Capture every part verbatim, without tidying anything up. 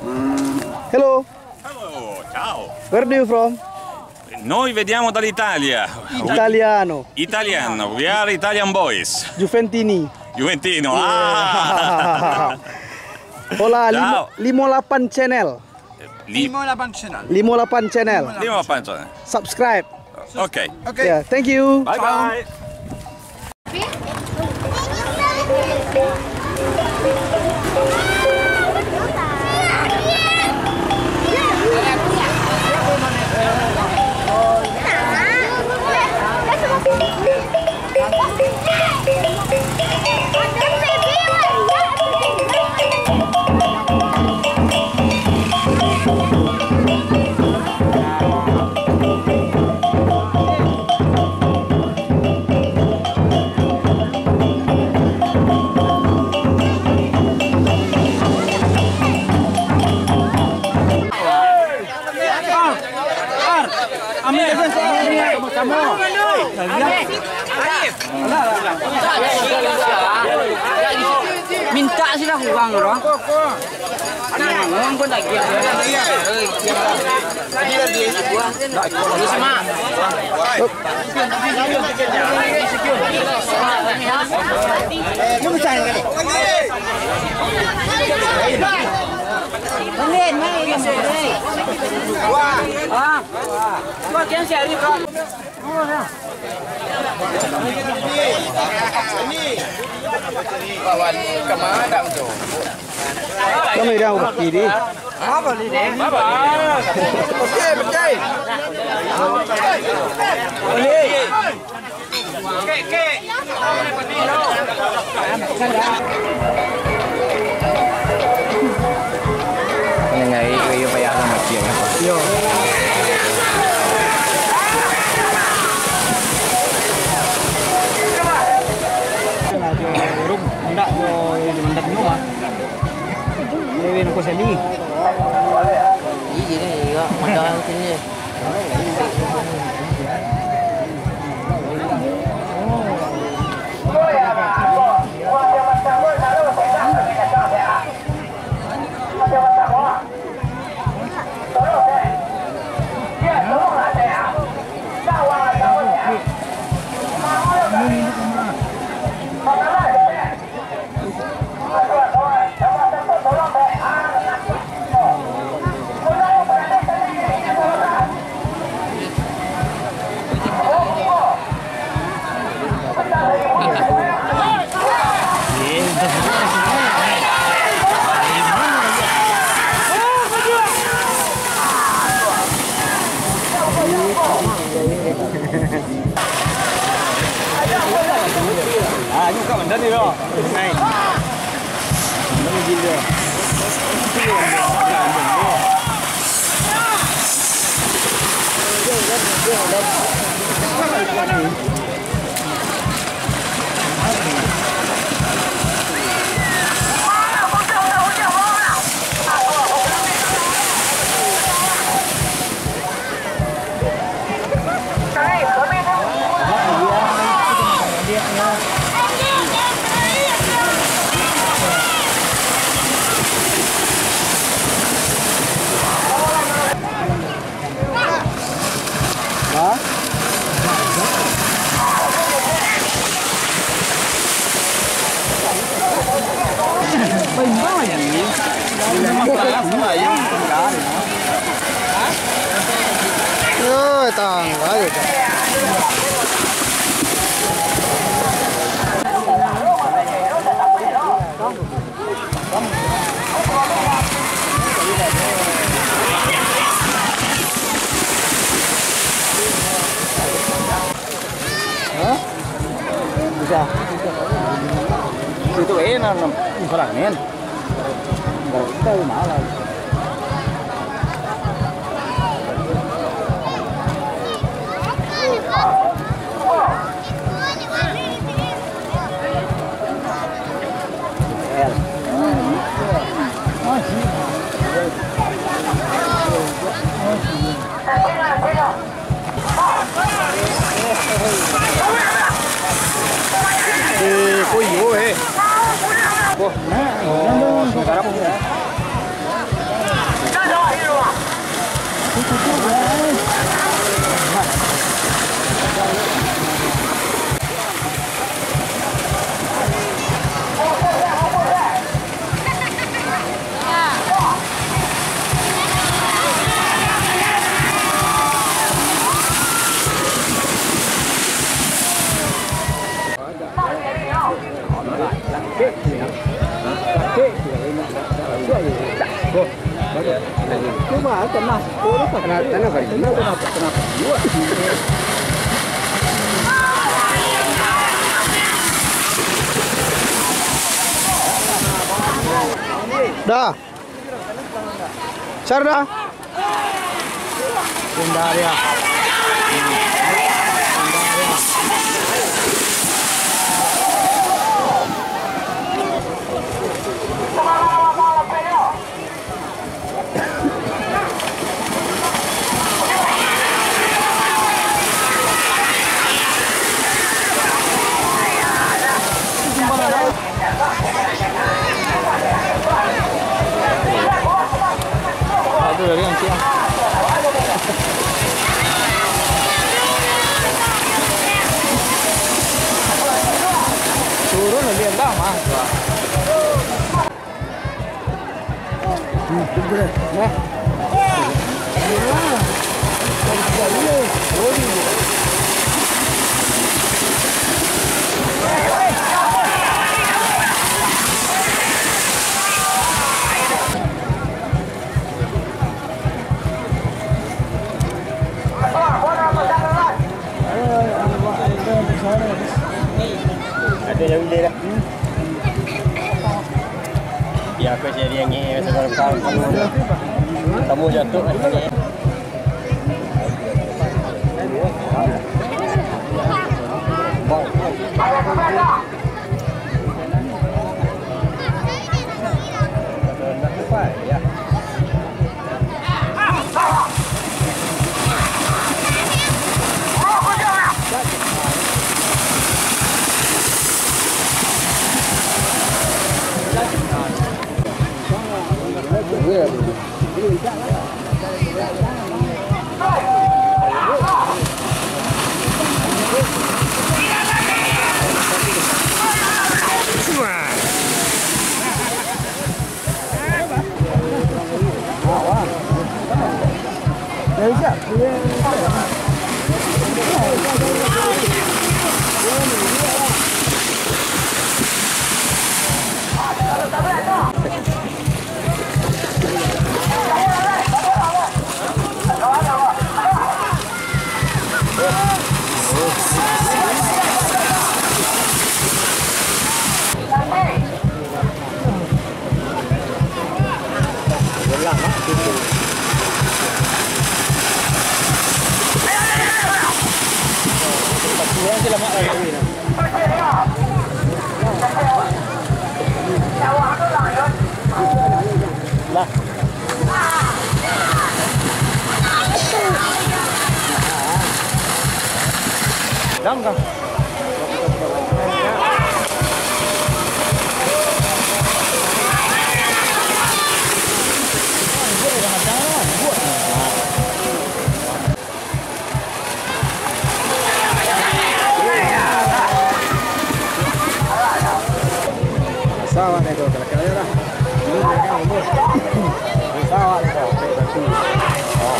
Hello. Hello, ciao. Where do you from? Noi vediamo dall'Italia. Italiano. Italiano, we are Italian boys. Juventini. Juventino, ah. Hola, limo, Ciao. limo lapan channel. Li- Limo lapan channel. Limo lapan channel. Limo lapan channel. Subscribe. Oke. Oke. Ya, thank you. Bye bye. Minta sih lah kurang orang. Kurang pun tak kira. Kami dah urus kiri. Oke, betul. Yo. Ndak jo, ndak nyo mah. Dewi nako seli. Iya, iya, iya, modal sini. Ah, ni bukan benda ni, bro. Naik. Benda ni gila. Yo, tangga yo. Hah? Bisa. Situ enak, Nam. Ih, parah, men. Enggak, kita mahal. Eh, kok iyo, eh? Wah, oh, sementara. Cuba, tenang. Tenang, tenang, tenang. Dah. Sar dah. Pindah dia. Aduh, dari Angki, ah. Turun lebih rendah, Mas. Ada yang boleh dah. Ya, aku cari yang ni, sebab kamu, kamu jatuh, eh. Lah. Dam kah? Sawah nih tuh, kalau kalian lah. Ini mereka umur. Ini sawah nih tuh. Oh.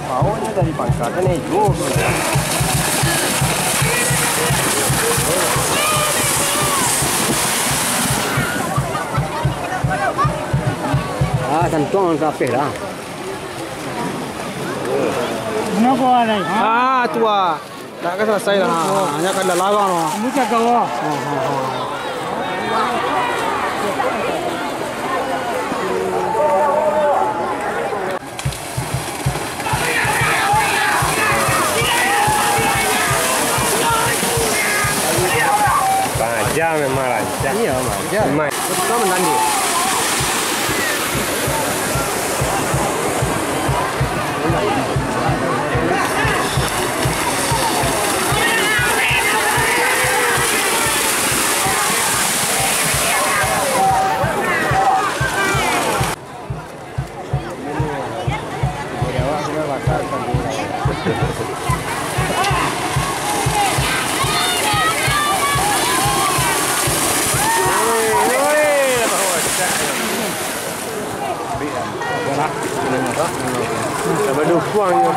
Maunya dari pangkalan, eh, yo. Kantuang ka apeh dah. Kenapa, Rai? Ah, tu ah. Tak ka salasai lah. Ha, hanya ka dilarang lah. Kamu cakap, wah. Ha, ha, ha. Raja memang raja. Iya, raja. Memang. Betul menandu. Tambah dukuang nyo.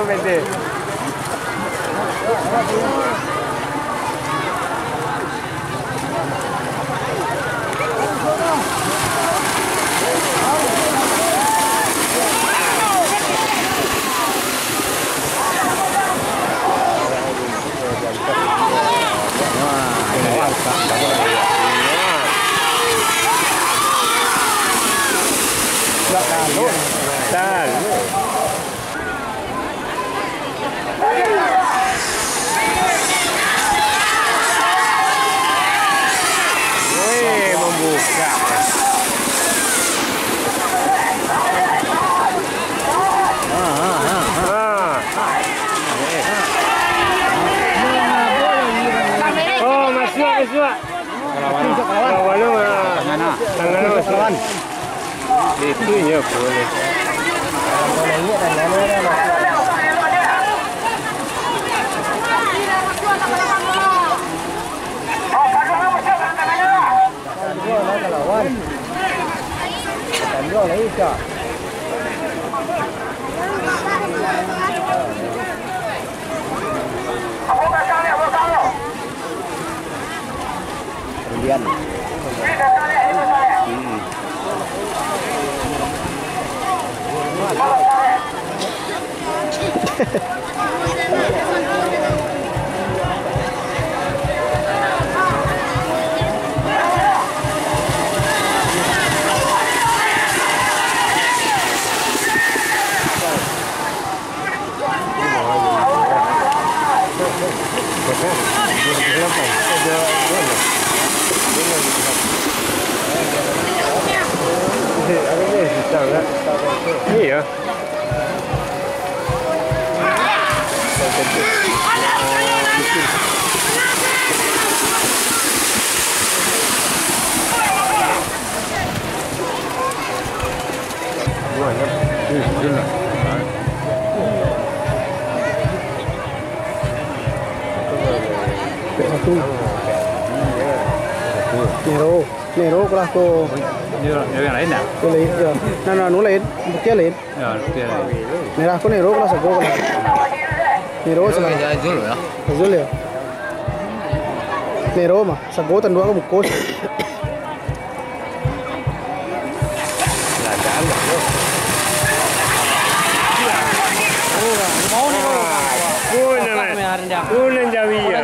Pede. Weh, mambuka. Ah. Oh, masuak, masuak. Lawan, lawan, ah. Tangan, ah. Tangan, ah, masuak. Itu inyo buliah. Kemudian. Hmm. Iya. Nero, Nero kelas ko. Nero, Nero yang lain dah? Yang lain, ya. Nah, nah, nu lain, bukti lain. Ya, bukti lain. Merah ko Nero kelas ko kelas. Nero Nero salah. Beda Zul ya? Zul ya? Nero mah, sago tanduak ka muko. Kunan jawi ya.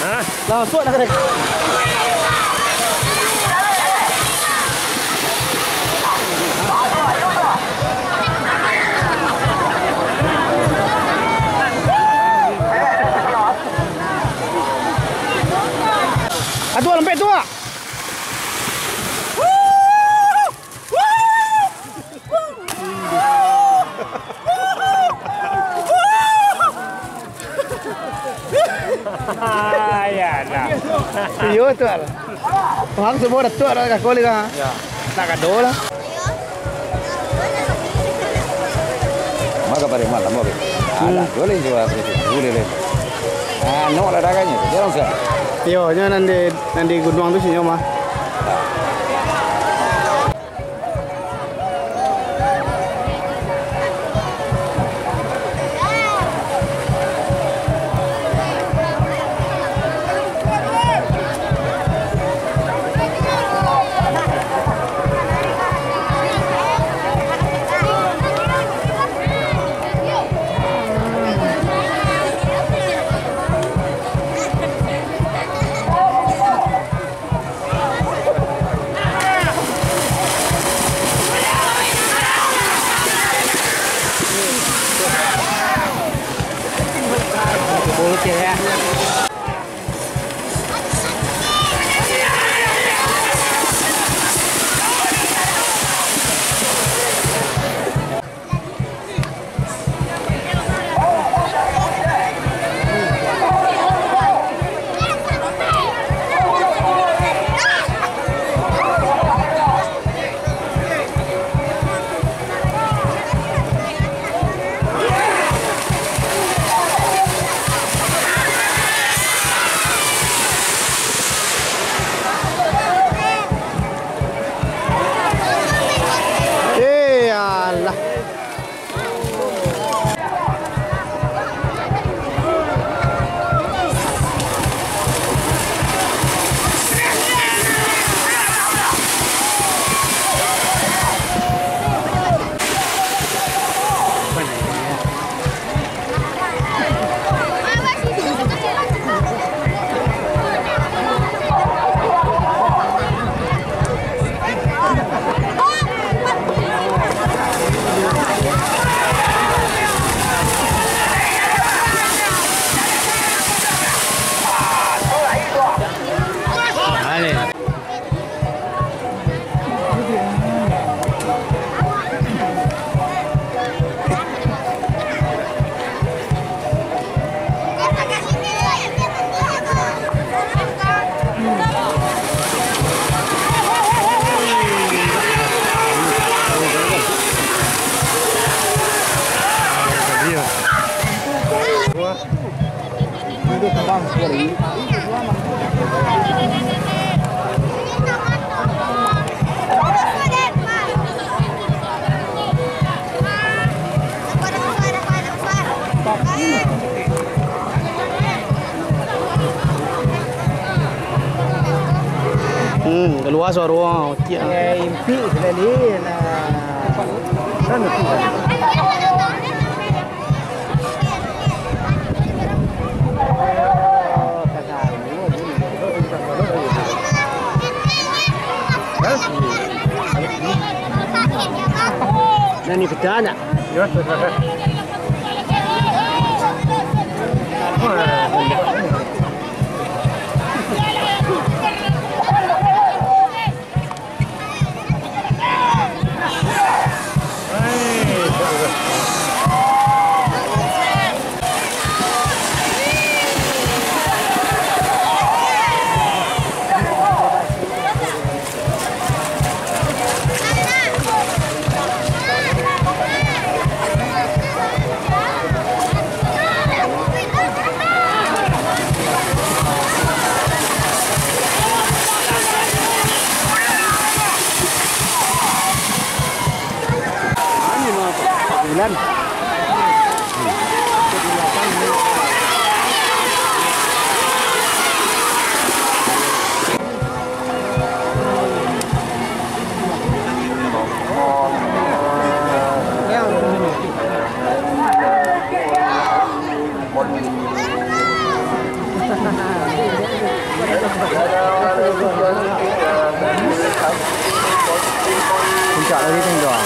Hah? Langsung nak kena. Atuak, lempek tu, Wak. Iyo, Tuak. Tuhan semua dah Tuak dah kako lih, kan? Ya. Nak kado lah. Maka pada malam, oke. Alah, boleh jual, boleh, boleh. Ah, no lah dagangnya, jarang sah. Iyo, nyo nan di, nan di gunuang tu sinyo mah. Eh, alah. Hmm, kalua suaro, ah, otiak, ah. Eh, impik sudah ni, nah. Kan itu kan. Nah, ni pecah nak? Bulan. Puncak lagi tu, Bang.